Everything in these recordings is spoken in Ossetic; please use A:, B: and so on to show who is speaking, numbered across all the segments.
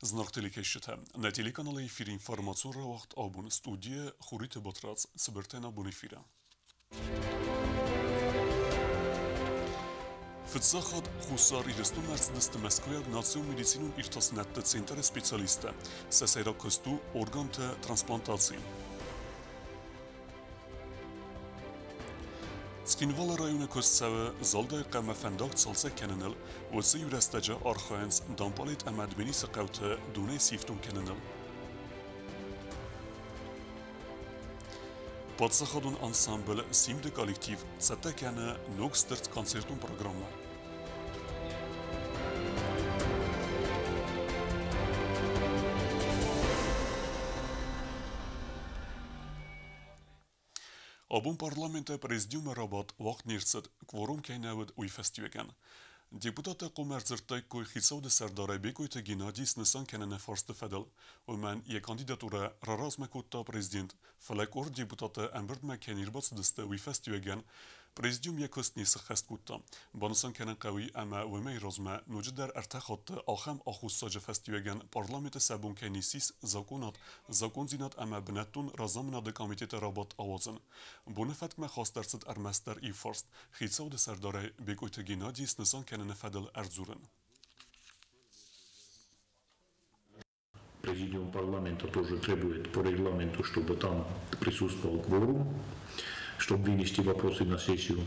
A: Зынаргъ телекӕсджытӕ, нӕ телеканалы эфиры информацион рауагъд абон студийӕ Хуриты Батрадз, цыбыртӕй нӕ бон эфиры. Фыццаг хатт Хуссар Ирыстонмӕ ӕрцыдысты Мӕскуыйаг национ медицинон иртасынӕдты центры специалисттӕ. Сӕ сӕйраг куыст у органты трансплантаци. Цхинвалы районы куыст цӕуы Залдайы хъӕумӕ фӕндаг цалцӕг кӕныныл, уыцы иу рӕстӕджы архайынц Дампалет ӕмӕ Дменисы хъӕуты донӕй сифтонг кӕныныл. Паддзахадон ансамбль «Симды» коллектив цӕттӕ кӕны ног стырд концертон программӕ. Абон парламенты президиумы рабадт уагъд не рцыд, кворум кӕй нӕ уыд, уый фӕстиуӕгӕн. Депутаттӕ хъуамӕ ӕрдзырдтаиккой хицауады сӕрдарӕй Бекъойты Геннадий снысан кӕныны фарсты фӕдыл. Уымӕн йӕ кандидатурӕ раразмӕ кодта президент, фӕлӕ къорд депутаты ӕмбырдмӕ кӕй не рбацыдысты, уый фӕстиуӕгӕн президиум йӕ куыст не сыххӕст кодта. Банысан кӕнын хъӕуы ӕмӕ уымӕй размӕ ноджыдӕр ӕртӕ хатты ахӕм аххосаджы фӕстиуӕгӕн парламенты сӕ бон кӕй не ссис закъонад, закъондзинад ӕмӕ бынӕттон разамынады комитеты рабадт ауадзын. Боны фӕткмӕ хаст ӕрцыд ӕрмӕстдӕр иу фарст – хицауады сӕрдарӕй Бекъойты Геннадийы снысан кӕныны фӕдыл ӕрдзурын.
B: Президиум парламента тоже требует по регламенту, чтобы там присутствовал кворум, чтобы вынести вопросы на сессию.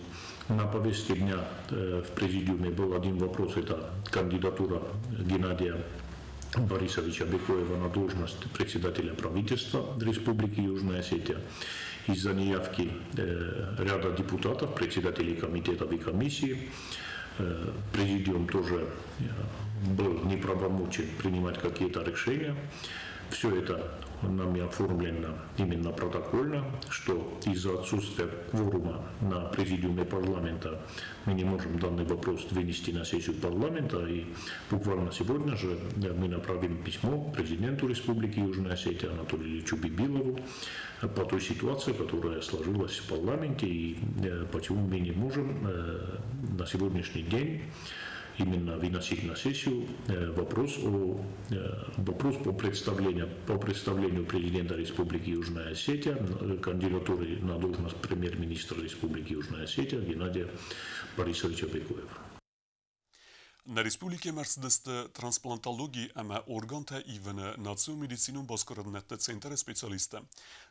B: На повестке дня в президиуме был один вопрос, это кандидатура Геннадия Борисовича Бекоева на должность председателя правительства Республики Южная Осетия. Из-за неявки ряда депутатов, председателей комитетов и комиссий, президиум тоже был неправомочен принимать какие-то решения. Все это нами оформлено именно протокольно, что из-за отсутствия кворума на президиуме парламента мы не можем данный вопрос вынести на сессию парламента. И буквально сегодня же мы направим письмо президенту Республики Южная Осетия Анатолию Ильичу Бибилову по той ситуации, которая сложилась в парламенте и почему мы не можем на сегодняшний день именно выносить на сессию вопрос по представлению президента Республики Южная Осетия кандидатуры на должность премьер-министра Республики Южная Осетия Геннадия Борисовича Бекоева.
A: Нӕ республикӕмӕ ӕрцыдысты трансплантологи ӕмӕ органтӕ ивыны национ медицинон басгарынӕдты центры специалисттӕ.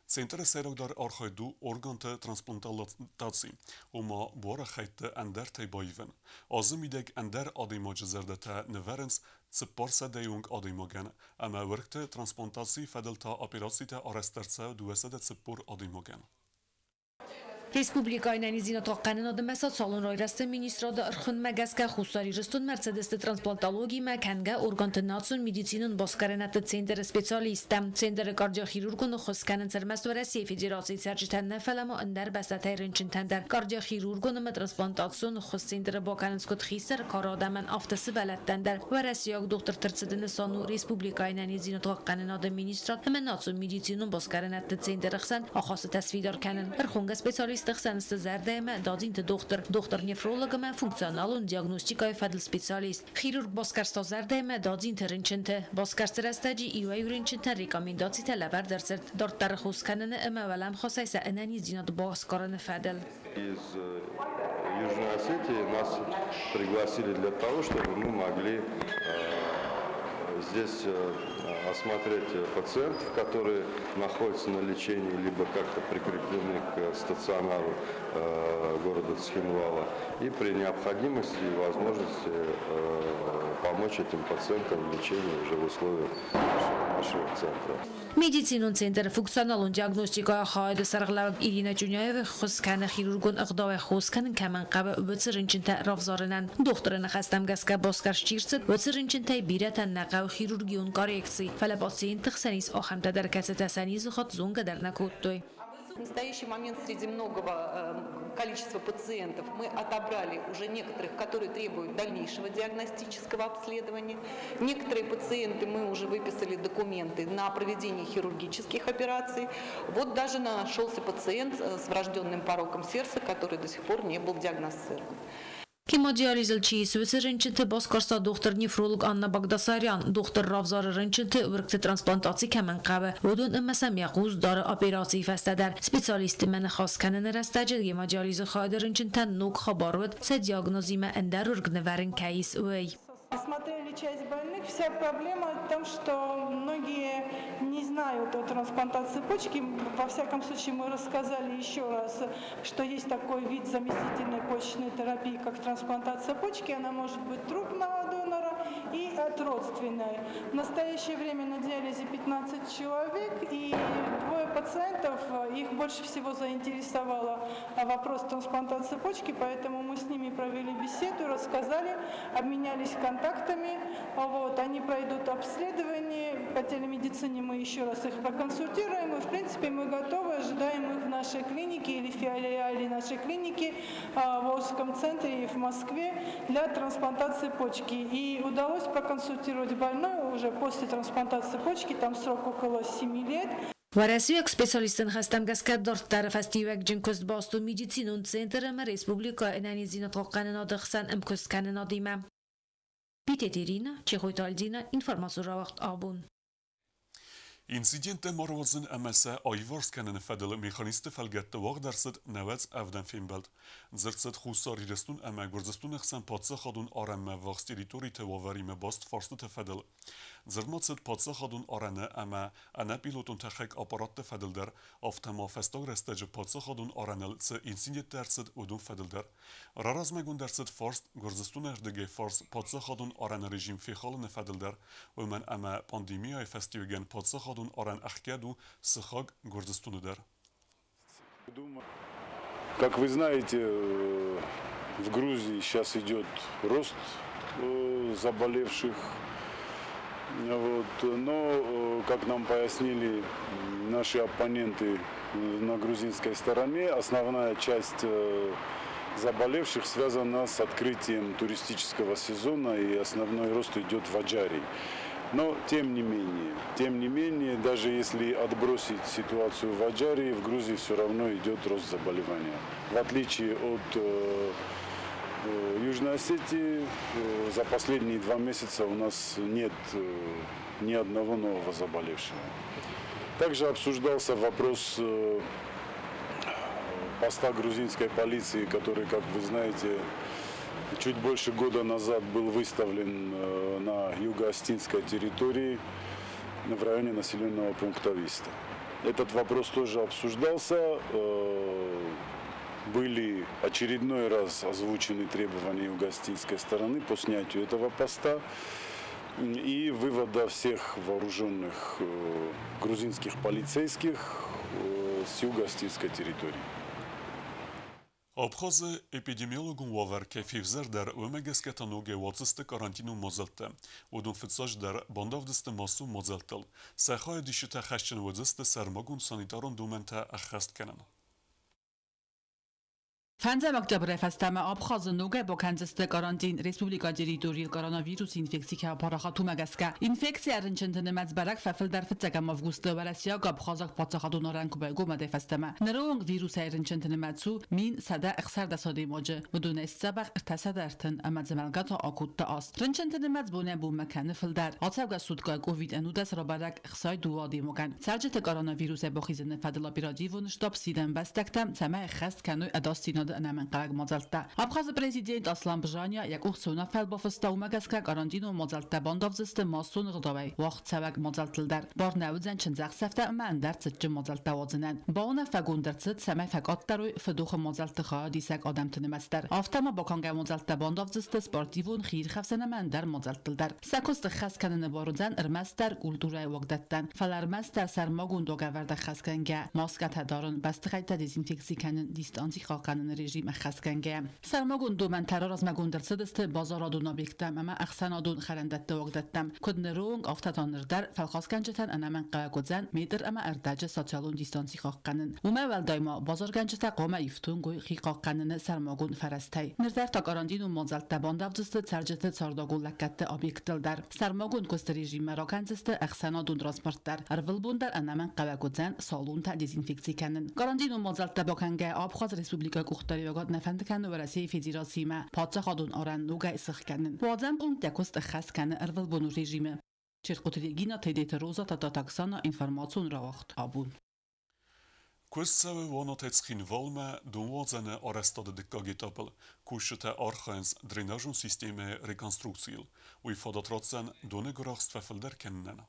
A: Центры сӕйрагдӕр архайд у органты трансплантаци, ома буары хӕйтты ӕндӕртӕй баивын. Азы мидӕг ӕндӕр адӕймаджы зӕрдӕтӕ нывӕрынц 400-йы онг адӕймагӕн, ӕмӕ уӕргты трансплантацийы фӕдыл та операцитӕ арӕзт ӕрцӕуы 240 адӕймагӕн.
C: Республикӕйы ӕнӕниздзинад хъахъхъӕнынады ӕмӕ социалон райрӕзты министрады ӕрхуынмӕ гӕсгӕ Хуссар Ирыстонмӕ ӕрцыдысты трансплантологимӕ кӕнгӕ органты национ медицинон басгарӕнӕдты центры специалисттӕ. Центры кардиохирургон ӕххуыс кӕнынц ӕрмӕст Уӕрӕсейы Федерацийы цӕрджытӕн нӕ, фӕлӕ ма ӕндӕр бӕстӕтӕй рынчынтӕн дӕр. Кардиохирургон ӕмӕ трансплантацион ӕххуыс центры бакӕнынц куыд хистӕр кары адӕмӕн, афтӕ сывӕллӕттӕн дӕр. Уӕрӕсейаг дохтырты ӕрцыды нысан у республикӕйы ӕнӕниздзинад хъахъхъӕнынады министрад ӕмӕ национ медицинон басгарӕнӕдты центры хсӕн ахастытӕ сфидар кӕнын. Ӕрхонгӕ специалистты хсӕн сты зӕрдӕ ӕмӕ дадзинты дохтыр, дохтыр-нефролог ӕмӕ функционалон диагностикӕйы фӕдыл специалист. Хирург басгӕрста зӕрдӕ ӕмӕ дадзинты рынчынты. Басгӕрсты рӕстӕджы иуӕй-иу рынчынтӕн рекомендацитӕ лӕвӕрд ӕрцыд дарддӕры хос кӕныны ӕмӕ уӕлӕмхасӕй сӕ ӕнӕниздзинад басгарыны фӕдыл.
D: Из Южной Осетии нас пригласили для того, чтобы мы могли здесь осмотреть пациентов, которые находятся на лечении, либо как-то прикреплены к стационару города Цхинвала, и при необходимости и возможности помочь этим пациентам в лечении уже в условиях нашего центра.
C: Медицинон центры функционалон диагностикӕйы хайады сӕргълӕууӕг Ирина Чуняева ӕххуыс кӕны хирургон ӕгъдауӕй хос кӕнын кӕмӕн хъӕуы, уыцы рынчынтӕ равзарынӕн. Дохтыры ныхӕстӕм гӕсгӕ басгӕрст чи рцыд, уыцы рынчынтӕй бирӕтӕн нӕ хъӕуы хирургион коррекци, фӕлӕ пациентты хсӕн ис ахӕмтӕ дӕр, кӕцытӕ сӕ низыхатт зонгӕ дӕр нӕ кодтой.
E: В настоящий момент среди многого количества пациентов мы отобрали уже некоторых, которые требуют дальнейшего диагностического обследования. Некоторые пациенты мы уже выписали документы на проведение хирургических операций. Вот даже нашелся пациент с врожденным пороком сердца, который до сих пор не был диагностирован.
C: Гемодиализыл чи ис, уыцы рынчынты басгӕрста дохтыр-нефролог Анна Багдасарян. Дохтыр равзары рынчынты, уыргты трансплантаци кӕмӕн хъӕуы, уыдон ӕмӕ сӕм йӕ хъус дары операцийы фӕстӕ дӕр. Специалисттимӕ ныхас кӕныны рӕстӕджы гемодиализы хайады рынчынтӕн ног хабар уыд, сӕ диагнозимӕ ӕндӕр уырг нывӕрын кӕй ис, уый.
F: Осмотрели часть больных. Вся проблема в том, что многие не знают о трансплантации почки. Во всяком случае, мы рассказали еще раз, что есть такой вид заместительной почечной терапии, как трансплантация почки. Она может быть трупного донора и от родственной. В настоящее время на диализе 15 человек, и двое пациентов, их больше всего заинтересовало вопрос трансплантации почки, поэтому мы с ними провели беседу, рассказали, обменялись контактами. Вот, они пройдут обследование, по телемедицине мы еще раз их проконсультируем, и в принципе мы готовы, ожидаем их в нашей клинике или филиале нашей клиники в Волжском центре и в Москве для трансплантации почки. И удалось проконсультировать больную уже после трансплантации почки, там срок около 7 лет.
C: Уӕрӕсейаг специалистты ныхӕстӕм гӕсгӕ дарддӕры фӕстиуӕгджын куыст баст у медицинон центр ӕмӕ республикӕйы ӕнӕниздзинад хъахъхъӕнынады хсӕн ӕмкуысткӕнынадимӕ. Битеты Ирина, Чехойты Альдина, информацион рауагъд Абон.
A: Инциденттӕ ма руадзын ӕмӕ сӕ аиварс кӕныны фӕдыл механизмты фӕлгӕтты уагъд ӕрцыд 97 фембӕлд. Дзырд цыд Хуссар Ирыстон ӕмӕ Гуырдзыстоны хсӕн паддзахадон арӕнмӕ ӕввахс территориты уавӕримӕ баст фарстыты фӕдыл. Дзырд ма цыд паддзахадон арӕны ӕмӕ ӕнӕпилотон тӕхӕг аппаратты фӕдыл дӕр, афтӕ ма фӕстаг рӕстӕджы паддзахадон арӕныл цы инциденттӕ ӕрцыд, уыдон фӕдыл дӕр. Раразмӕгонд ӕрцыд фарст Гуырдзыстоны ӕрдыгӕй фарс паддзахадон арӕны режим фехалыны фӕдыл дӕр, уымӕн ӕмӕ пандемияйы фӕстиуӕгӕн паддзахадон арӕн ӕхгӕд у сыхаг Гуырдзыстоны дӕр.
G: Как вы знаете, в Грузии сейчас идет рост заболевших. Вот. Но, как нам пояснили наши оппоненты на грузинской стороне, основная часть заболевших связана с открытием туристического сезона, и основной рост идет в Аджарии. Но, тем не менее, даже если отбросить ситуацию в Аджарии, в Грузии все равно идет рост заболевания. В отличие от Южной Осетии, за последние 2 месяца у нас нет ни одного нового заболевшего. Также обсуждался вопрос поста грузинской полиции, который, как вы знаете, чуть больше года назад был выставлен на юго-осетинской территории в районе населенного пункта Виста. Этот вопрос тоже обсуждался. Были очередной раз озвучены требования юго-осетинской стороны по снятию этого поста и вывода всех вооруженных грузинских полицейских с юго-осетинской территории.
A: Абхазы эпидемиологон уавӕр кӕй февзӕрдӕр, уымӕ гӕсгӕ та ногӕй уадздзысты карантинон мадзӕлттӕ. Уыдон фыццаджыдӕр бандавдзысты массон мадзӕлттыл. Сӕ хайадисджытӕ хӕсджын уыдзысты сӕрмагонд санитарон домӕнтӕ ӕххӕст кӕнын.
H: 5 октябрӕй фӕстӕмӕ Абхазы ногӕй бакӕндзысты карантин республикӕйы территорийыл коронавирусы инфекци кӕй апарахат, уымӕ гӕсгӕ. Инфекцийӕ рынчынты нымӕц бӕрӕг фӕфылдӕр 1 августы, уӕрӕсейаг-абхазаг паддзахадон арӕн куы байгом, уӕдӕй фӕстӕмӕ. Ныры онг вирусӕй рынчынты нымӕц у 1116 адӕймаджы, уыдонӕй сдзӕбӕх 330 ӕмӕ дзы мӕлгӕ та акодта 8. Рынчынты нымӕц бонӕй-бонмӕ кӕны фылдӕр. Ацӕугӕ суткӕйы ковид-19 рабӕрӕг 62 адӕймагӕн. Цӕрджыты коронавирусӕй бахизыны фӕдыл оперативон штаб сиды ӕмбӕстӕгтӕм, цӕмӕй ӕххӕст кӕной ӕдасдзинады ӕнӕмӕнгхъӕуӕг мадзӕлттӕ. Абхазы президент Аслан Бжания йӕ къух цы уынаффӕйыл бафыста, уымӕ гӕсгӕ карантинон мадзӕлттӕ бандавдзысты массон ӕгъдауӕй уагъдцӕуӕг мадзӕлттыл дӕр. Бар нӕ уыдзӕн чындзӕхсӕвтӕ ӕмӕ ӕндӕр цытджын мадзӕлттӕ уадзынӕн. Бауынаффӕгонд ӕрцыд, цӕмӕй фӕкъаддӕр уой фыдохы мадзӕлтты хайадисӕг адӕмты нымӕц дӕр. Афтӕ ма бакӕнгӕ мадзӕлттӕ бандавдзысты спортивон, хиирхӕфсӕн ӕмӕ ӕндӕр мадзӕлттыл дӕр. Сӕ куыст ӕххӕст кӕныны бар уыдзӕн ӕрмӕстдӕр культурӕйы уагдӕттӕн, фӕлӕ ӕрмӕстдӕр сӕрмагонд уагӕвӕрд ӕххӕстгӕнгӕ: маскӕтӕ дарын, бӕстыхӕйттӕ дезинфекци кӕнын, дистанци хъахъхъӕныны режим ӕххӕстгӕнгӕ. Сӕрмагонд домӕнтӕ размӕгонд ӕрцыдысты базарадон объекттӕм ӕмӕ ӕхсӕнадон хӕрӕндӕтты уагдӕттӕм. Куыд ныры онг, афтӕ та ныр дӕр фӕлхасгӕнджытӕн ӕнӕмӕнгхъӕуӕг уыдзӕн метр ӕмӕ ӕрдӕджы социалон дистанци хъахъхъӕнын. Уымӕй уӕлдай ма базаргӕнджытӕ хъуамӕ ифтонг уой хи хъахъхъӕныны сӕрмагонд фӕрӕзтӕй. Ныр дӕр та карантинон мадзӕлттӕ бандавдзысты цӕрджыты цардагур лӕггӕдты объекттыл дӕр. Сӕрмагонд куысты режиммӕ ракӕндзысты ӕхсӕнадон транспорт дӕр. Ӕрвылбон дӕр ӕнӕмӕнгхъӕуӕг уыдзӕн салонтӕ дезинфекци кӕнын. Карантинон мадзӕлттӕ бакӕнгӕ Абхазы республикӕйы. Къухдариуӕгад нӕ фӕнд кӕны Уӕрӕсейы Федерациимӕ паддзахадон арӕн ногӕй сыхгӕнын. Уадзӕн пункттӕ куыст ӕххӕст кӕны ӕрвылбонон режимы. Черткъуты Регина, Тедеты Роза, Тадтаты Оксана, информацион рауагъд «Абон».
A: Куыст цӕуы Уанатӕй Цхинвалмӕ донуадзӕны арӕзтады дыккаг этапыл. Кусджытӕ архайынц дренажон системӕйы реконструкцийыл. Уый фадат ратдзӕн доны гуырахст фӕфылдӕр кӕнынӕн.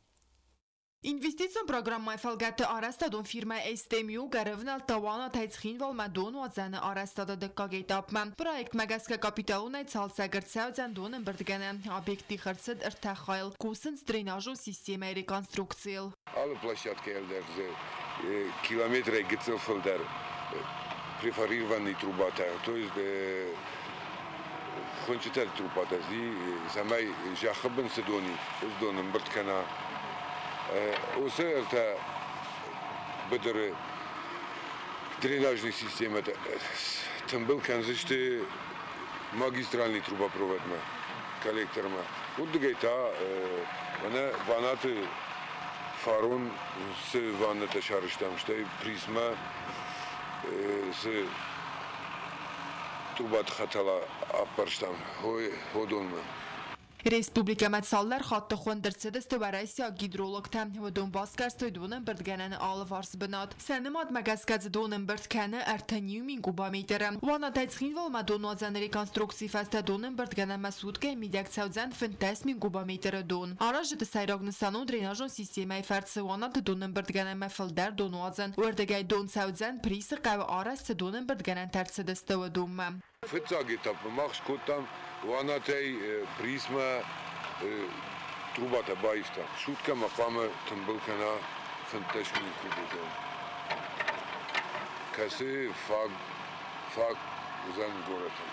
I: Инвестицион программӕйы фӕлгӕты арӕзтадон фирмӕ STMU ӕрӕвнӕлдта Уанатӕй Цхинвалмӕ донуадзӕны арӕзтады дыккаг этапмӕ. Проектмӕ гӕсгӕ капиталонӕй цалцӕг ӕрцӕудзӕн донӕмбырдгӕнӕн объекты хӕрдзыд ӕртӕ хайыл. Кусынц дренажон системӕйы реконструкцийыл.
J: Алы площадкӕйыл дӕр дзы километрӕй гыццыл фылдӕр преферированный трубатӕ, то есть хуынчъытӕ трубатӕ, цӕмӕй зӕххы бын цы дон и, уыцы дон ӕмбырд кӕна. Уыцы ӕртӕ быдыры дренажный системӕтӕ тымбыл кӕндзысты магистральный трубопроводмӕ, коллектормӕ. Уырдыгӕй та мӕнӕ Ванаты фарон цы ваннӕтӕ сарӕзтам, стӕй призмӕ цы трубаты хӕтӕл аппӕрстам уыдонмӕ.
I: Республикӕмӕ цалдӕр хатты хуынд ӕрцыдысты уӕрӕсейаг гидрологтӕ. Уыдон басгӕрстой донӕмбырдгӕнӕны алыварс бынат. Сӕ нымадмӕ гӕсгӕ дзы донӕмбырд кӕны 30 000 кубометры. Уанатӕй Цхинвалмӕ донуадзӕны реконструкцийы фӕстӕ донӕмбырдгӕнӕнмӕ суткӕйы мидӕг цӕудзӕн 15 000 кубометры дон. Аразджыты сӕйраг нысан у дренажон системӕйы фӕрцы Уанаты донӕмбырдгӕнӕнмӕ фылдӕр дон уадзын. Уырдыгӕй дон цӕудзӕн Присы хъӕуы арӕзт цы донӕмбырдгӕнӕнтӕ ӕрцыдысты, уыдонмӕ.
J: Фыццаг этапы мах скодтам Уанатӕй Присмӕ трубатӕ баивтам. Суткӕмӕ хъуамӕ тымбыл кӕна 15 000 кубы дон, кӕцы фаг уыдзӕн горӕтӕн.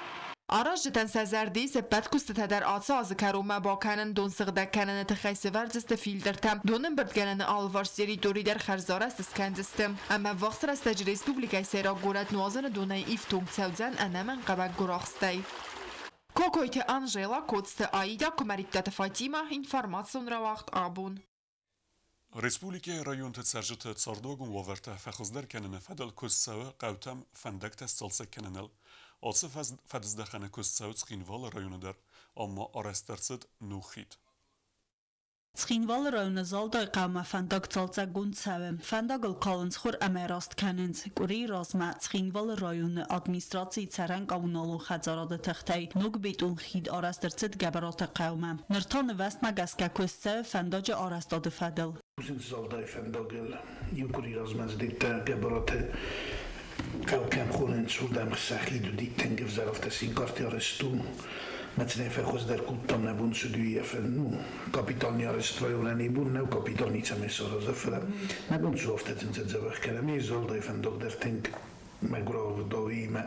I: Аразджытӕн сӕ зӕрды ис ӕппӕт куыстытӕ дӕр ацы азы кӕронмӕ бакӕнын. Дон сыгъдӕг кӕныны тыххӕй сӕвӕрдзысты фильтртӕ. Донӕмбырдгӕнӕны алыварс территори дӕр хӕрзарӕзт скӕндзысты. Ӕмӕ ӕввахс рӕстӕджы республикӕйы сӕйраг горӕт нуазыны донӕй ифтонг цӕудзӕн ӕнӕмӕнгхъӕуӕг гуырахстӕй. Кокойты Анжела, Коцты Аида, Куымӕридтаты Фатима, информацион рауагъд «Абон».
A: Республикӕйы районты цӕрджыты цардуагон уавӕртӕ фӕхуыздӕр кӕныны фӕдыл куыст цӕуы хъӕутӕм фӕндӕгтӕ сцалцӕг кӕныныл. Ацы фӕдыздӕхӕны куыст цӕуы Цхинвалы районы дӕр, ам ма арӕзт ӕрцыд ног хид.
K: Цхинвалы районы Залдайы хъӕумӕ фӕндаг цалцӕггонд цӕуы. Фӕндагыл калынц хуыр ӕмӕ раст кӕнынц. Къуырийы размӕ Цхинвалы районы администрацийы цӕрӕн-коммуналон хӕдзарады тыхтӕй ног бетон хид арӕзт ӕрцыд Гӕбӕраты хъӕумӕ. Ныр та нывӕзтмӕ гӕсгӕ куыст цӕуы фӕндаджы арӕзтады фӕдыл.
L: Залдайы фӕндагыл иу къуыри размӕ цыдыдтӕ Гӕбӕраты хъӕу кӕм хонынц, уырдӕм сӕ хид уыди тынг ӕвзӕр, афтӕ синкарты арӕзт у. Мӕцнӕй фӕхуыздӕр кодтам нӕ бон цыд уый, ну, капитални арӕзт районӕн бон нӕу капитал ницӕмӕй сараза, фӕлӕ нӕ бон цы афтӕ дзӕбӕх кӕнӕм. Залдайы фӕндаг дӕр тынг мӕгуыр ӕгъдауимӕ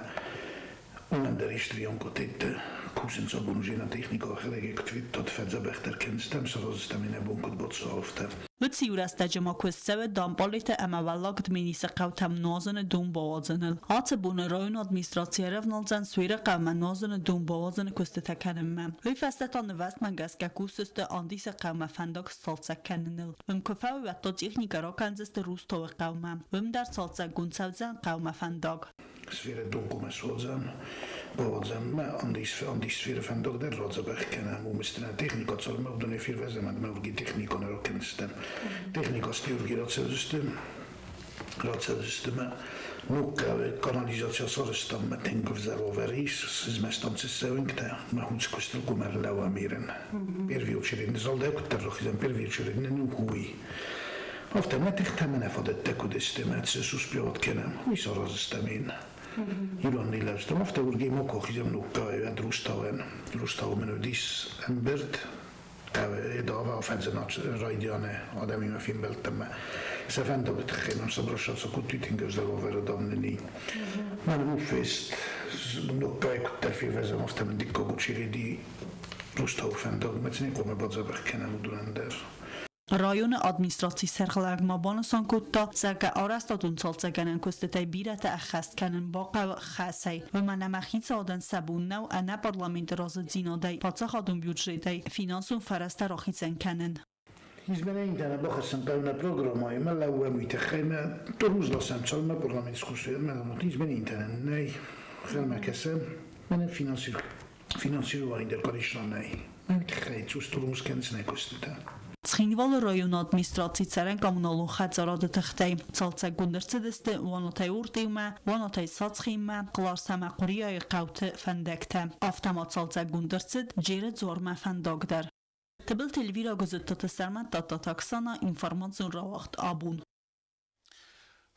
L: уымӕн дӕр исты котетте кусынц абон уже на техника хӕдӕг куыд федтат, фӕдзӕбӕхдӕр кӕндзыстӕм, сараздзыстӕм нӕ бон куыд бацӕуа, афтӕ.
K: Уыцы иу рӕстӕджы ма куыст цӕуы Дампъалеты ӕмӕ Уӕллаг Дменисы хъӕутӕм нуазыны дон бауадзыныл. Ацы боны районы администраци ӕрӕвналдзӕн Суеры хъӕумӕ нуазыны дон бауадзыны куыстытӕ кӕнынмӕ. Уый фӕстӕ та нывӕзтмӕ гӕсгӕ кусдзысты Андисы хъӕумӕ фӕндаг сцалцӕг кӕныныл. Уым куы фӕуой, уӕд та техникӕ ракӕндзысты Рустауы хъӕумӕ. Уым дӕр цалцӕггонд цӕудзӕн хъӕумӕ фӕндаг.
L: Сферы донкомӕ суадзӕм, бауадзӕм мӕ Андис сферы фӕндаг дӕр радзӕбӕх кӕнӕм, уым стӕм техника цалынмӕ уыдонӕй фервӕзӕм, ӕмӕ уырги техника нӕ ракӕндзыстӕм. Техника стӕй рацӕудзысты мӕ ног канализаци сарӕзтам, мӕ тынг ӕвзӕр уавӕр ис, сызмӕстам цӕуӕнгтӕ, мӕ хуц куыстыл хъуамӕ ӕрлӕууӕм ерын. Первый очередь залдӕй куыддӕр рахизӕм, первый очередь нын уый. Афтӕ мӕ тыхтӕ мӕ нӕ фадӕттӕ куыд сты, мӕ цы успевать кӕнӕм, уый сараздзыстӕм ин. Ирон ниллӕудзыстӕм, афтӕ уыргӕй ма куы ахизӕм ноггай Руставӕн. Руставы мын уыдис ӕмбырд, эдава афӕдзы райдианы адӕмимӕ фембӕлдтӕн мӕ сӕ фӕндагы тыххӕй мӕм обращаться кодтой, тынг ӕвзӕр уавӕры давнени. Мӕнӕ у фест, ноггай куыддӕр фервӕзӕм, афтӕ мын дыккаг очереди Руставы фӕндаг, мӕ цӕй хъуамӕ бадзӕбӕх кӕнӕм уыдонӕн дӕр.
K: Районы администрацийы сӕргълӕууӕг ма банысан кодта, зӕгъгӕ, арӕзтадон цалцӕггӕнӕн куыстытӕй бирӕтӕ ӕххӕст кӕнын бахъӕуы хӕсӕй. Уымӕн ӕмӕ хицауадӕн сӕ бон нӕу ӕнӕ парламенты разыдзинадӕй паддзахадон бюджетӕй финансон фӕрӕзтӕ рахицӕн кӕнын.
L: Изменение бахӕссын хъӕуы нӕ программӕйы, мӕ лӕууӕм уый тыххӕй, мӕ тормоз ласӕм, цалынмӕ парламент скусы, мӕ изменение нӕй. Ӕнхъӕлмӕ кӕсӕм, мӕнӕн финансировани дӕр къарисран нӕй. Мӕ уый тыххӕй цъус турмус кӕнынц нӕ куыстытӕ.
K: Цхинвалы районы администрацийы цӕрӕн коммуналон хӕдзарады тыхтӕй цалцӕггонд ӕрцыдысты Уанатӕй Ортъеумӕ, Уанатӕй Сацхимӕ, Хъларс ӕмӕ Хъуыриайы хъӕуты фӕндӕгтӕ. Афтӕ ма цалцӕггонд ӕрцыд Джеры дзуармӕ фӕндаг дӕр. Тыбылты Эльвира, Гуызыдтаты Сӕрмӕт, Тадтаты Оксана, информацион рауагъд «Абон».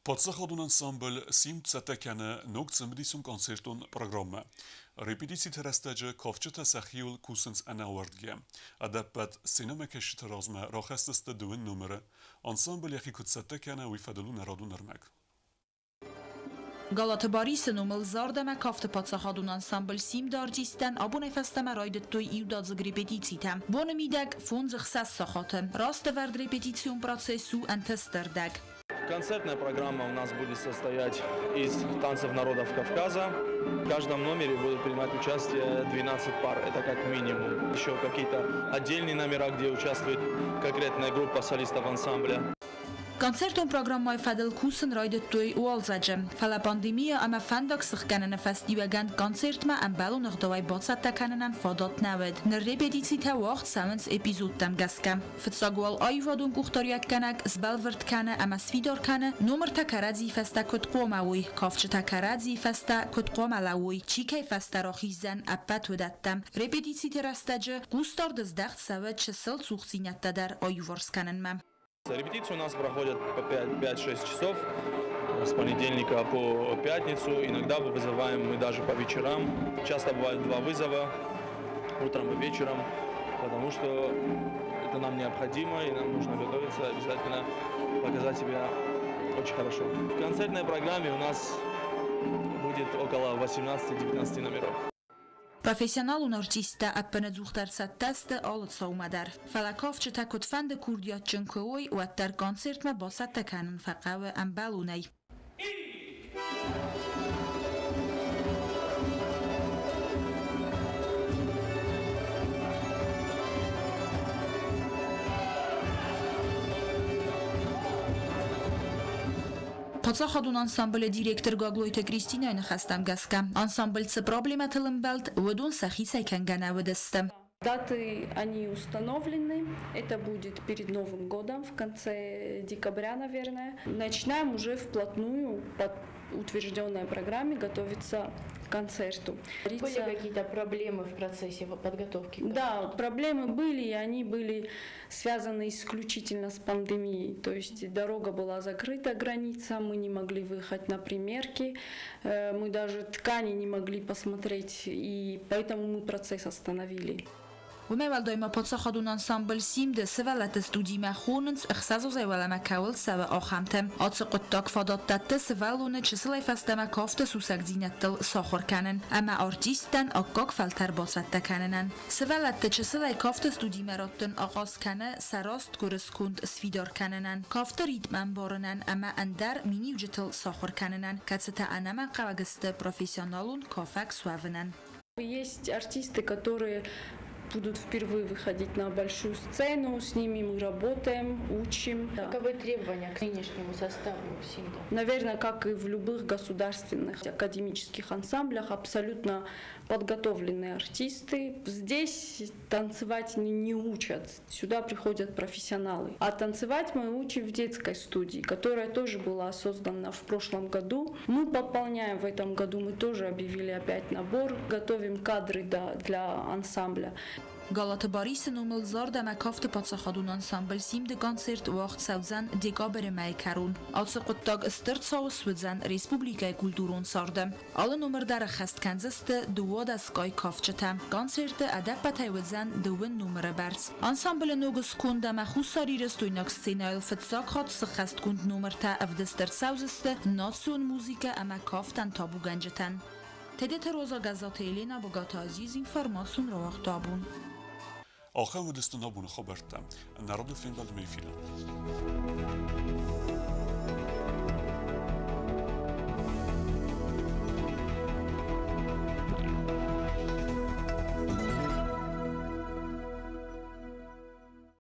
A: Паддзахадон ансамбль «Симд» цӕттӕ кӕны ног цымыдисон концертон программӕ. Репетициты рӕстӕджы кафджытӕ сӕхиуыл кусынц ӕнӕауӕрдгӕ. Ӕдӕппӕт сценӕмӕкӕсджыты размӕ рахӕсдзысты дыууын номыры. Ансамбль йӕхи куыд цӕттӕ кӕны, уый фӕдыл у нӕ радон ӕрмӕг.
M: Галаты Барисы номыл зард ӕмӕ кафты паддзахадон ансамбль «Симд» артисттӕн абонӕй фӕстӕмӕ райдыдтой иудадзыг репетицитӕ. Боны мидӕг 5-6 сахаты. Растӕвӕрд репетицион процесс у ӕнтыстӕрдӕг.
N: Концертная программа у нас будет состоять из танцев народов Кавказа. В каждом номере будут принимать участие 12 пар, это как минимум. Еще какие-то отдельные номера, где участвует конкретная группа солистов ансамбля.
M: Концертон программӕйы фӕдыл кусын райдыдтой уалдзӕджы. Фӕлӕ пандемия ӕмӕ фӕндаг сыхгӕныны фӕстиуӕгӕн концертмӕ ӕмбӕлон ӕгъдауӕй бацӕттӕ кӕнынӕн фадат нӕ уыд. Ныр репетицитӕ уагъд цӕуынц эпизодтӕм гӕсгӕ. Фыццаг уал аивадон къухдариуӕггӕнӕг сбӕлвырд кӕны ӕмӕ сфидар кӕны, номыртӕ кӕрӕдзийы фӕстӕ куыд хъуамӕ уой, кафджытӕ кӕрӕдзийы фӕстӕ куыд хъуамӕ лӕууой, чи кӕй фӕстӕ рахиздзӕн, ӕппӕт уыдӕттӕ. Репетициты рӕстӕджы хъусдард здӕхт цӕуы чысыл цухдзинӕдтӕ дӕр аиуварс кӕнынмӕ.
N: Репетиции у нас проходят по 5-6 часов с понедельника по пятницу. Иногда вызываем мы даже по вечерам. Часто бывает 2 вызова, утром и вечером, потому что это нам необходимо и нам нужно готовиться, обязательно показать себя очень хорошо. В концертной программе у нас будет около 18-19 номеров.
M: Профессионалон артисттӕ ӕппынӕдзухдӕр цӕттӕ сты алы цаумӕ дӕр. Фӕлӕ кафджытӕ куыдфӕнды курдиатджын куы уой, уӕддӕр концертмӕ бацӕттӕ кӕнын фӕхъӕуы ӕмбӕлонӕй. Паддзахадон ансамблы директор Гаглойты Кристинайы ныхӕстӕм гӕсгӕ, ансамбль цы проблемӕтыл ӕмбӕлд, уыдон сӕхицӕй кӕнгӕ нӕ уыдысты.
O: Даты они установлены. Это будет перед Новым годом, в конце декабря, наверное. Начинаем уже вплотную по утвержденной программе готовиться к концерту.
P: Были какие-то проблемы в процессе подготовки?
O: Да, проблемы были, и они были связаны исключительно с пандемией. То есть дорога была закрыта, граница, мы не могли выехать на примерки, мы даже ткани не могли посмотреть, и поэтому мы процесс остановили.
M: Уымӕй уӕлдай ма паддзахадон ансамбль «Симд» сывӕллӕтты студимӕ хонынц, ӕхсӕз азӕй уӕлӕмӕ кӕуыл цӕуы, ахӕмтӕ. Ацы хъуыддаг фадат дӕтты сывӕллоны чысылӕй фӕстӕмӕ кафты сусӕгдзинӕдтыл сахуыр кӕнын ӕмӕ артисттӕн аккаг фӕлтӕр бацӕттӕ кӕнынӕн. Сывӕллӕтты чысылӕй кафты студимӕ раттын ахъаз кӕны сӕ раст гуырысконд сфидар кӕнынӕн, кафты ритм ӕмбарынӕн ӕмӕ ӕндӕр миниуджытыл сахуыр кӕнынӕн, кӕцытӕ ӕнӕмӕнгхъӕуӕг сты профессионалон кафӕг суӕвынӕн.
O: Есть артисты, которые будут впервые выходить на большую сцену, с ними мы работаем, учим.
P: Каковы требования к нынешнему составу «Симда»?
O: Наверное, как и в любых государственных академических ансамблях, абсолютно подготовленные артисты. Здесь танцевать не учат, сюда приходят профессионалы. А танцевать мы учим в детской студии, которая тоже была создана в прошлом году. Мы пополняем в этом году, мы тоже объявили опять набор, готовим кадры для ансамбля.
M: Галаты Барисы номыл зард ӕмӕ кафты паддзахадон ансамбль «Симды» концерт уагъд цӕудзӕн декабры мӕйы кӕрон. Ацы хъуыддаг стыр цау суыдзӕн республикӕйы культурон царды. Алы номыр дӕр ӕххӕст кӕндзысты 12 кафджытӕ. Концерты ӕдӕппӕтӕй уыдзӕн 2 номыры бӕрц. Ансамблы ног сконд ӕмӕ хуссарирыстойнаг сценӕйыл фыццаг хатт сыххӕстгонд номыртӕ ӕвдыст ӕрцӕудзысты национ музыкӕ ӕмӕ кафтӕн табугӕнджытӕн. Тедеты Роза, Гӕззаты Елена, Богаты Азиз, информацион рауагъд «Абон».
A: Ахӕм уыдысты нӕ боны хабӕрттӕ. Нӕ рады фембӕлдмӕ эфиры.